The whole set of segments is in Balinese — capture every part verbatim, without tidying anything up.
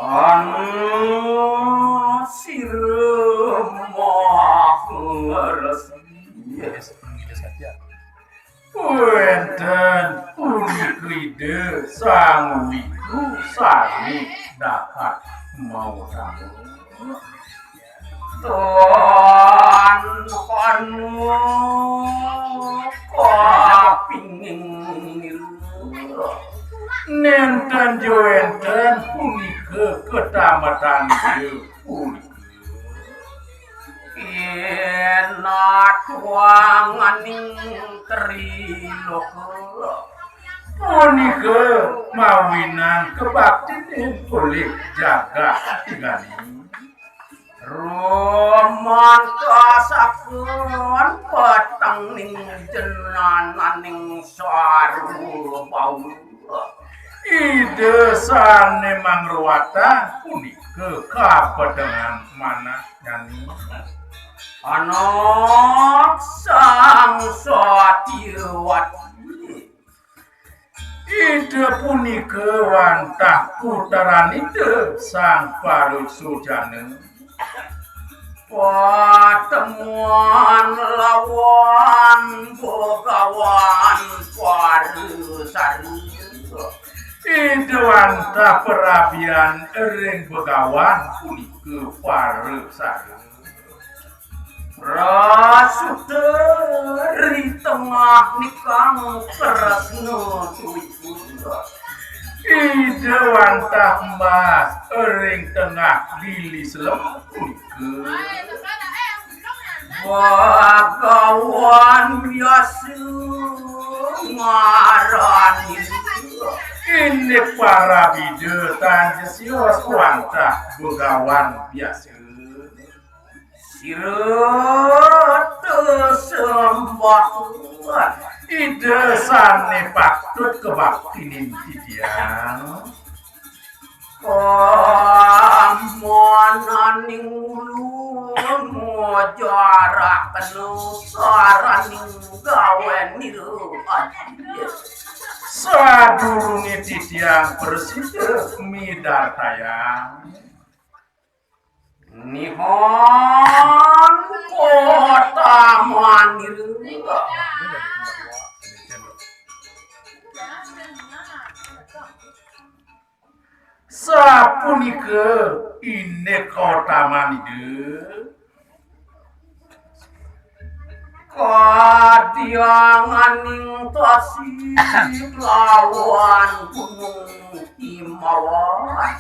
Anu sira maha ngresi. Wénten punika Ida Sang Wiku sami dahat mautama. Tuan Panu kapingin nira. Nénten ja wénten punika katambetan Ida punika. Kinatuanganing triloka. Punika mawinan kabaktinin olih jagat tingganing. Rumantasaken petengning jenananing sarwa bawa. Ida sané mangruatang punika kapedengan manah nyani. Anak Sang Satyawati. Ida punika wantah putran Ida Sang Parusujana. Patemuan lawan Begawan Parasari. Ida wantah parabian ring Begawan punika Parasari. Prasuta ri tengah nikang Kresna Dwipa. Ida wantah embas ring tengah lili selem punika. Bagawan biasa ngarani. Indik parab Ida tan ja sios wantah Begawan biasa. Sira sembah. Ida sané patut kabaktinin titiang. Pamananing ulun mujarakna saraning gawénira. Sadurungé titiang prasida midartayang. Nihon kota manira. Sapunika indik kautaman Ida. Kadianganing tasik lawan gunung Himawan.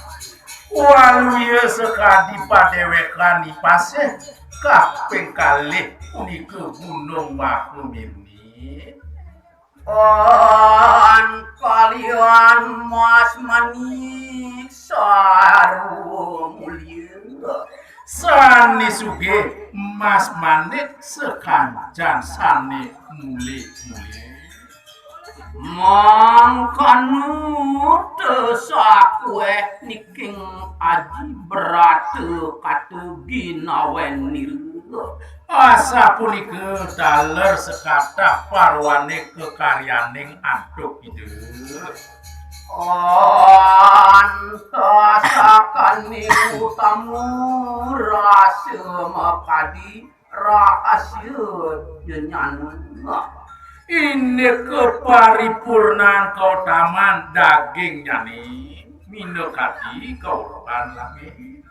Waluya sakadi padéwékan i pasih kaping kalih punika Gunung Mahamirni. An kalian mas manik sarwa mulia. Sané sugih, emas manik, sakancan sané mulih-mulih. Mangkana teu sakuéh niking aji brata katuginawén nira. Asapunika taler sakatah parwané kakaryaning antuk Ida. Antasakaning utama rasa makadi rahasia jenyana. Inika paripurnan kautaman daging nyané minakadi kaurupan langit.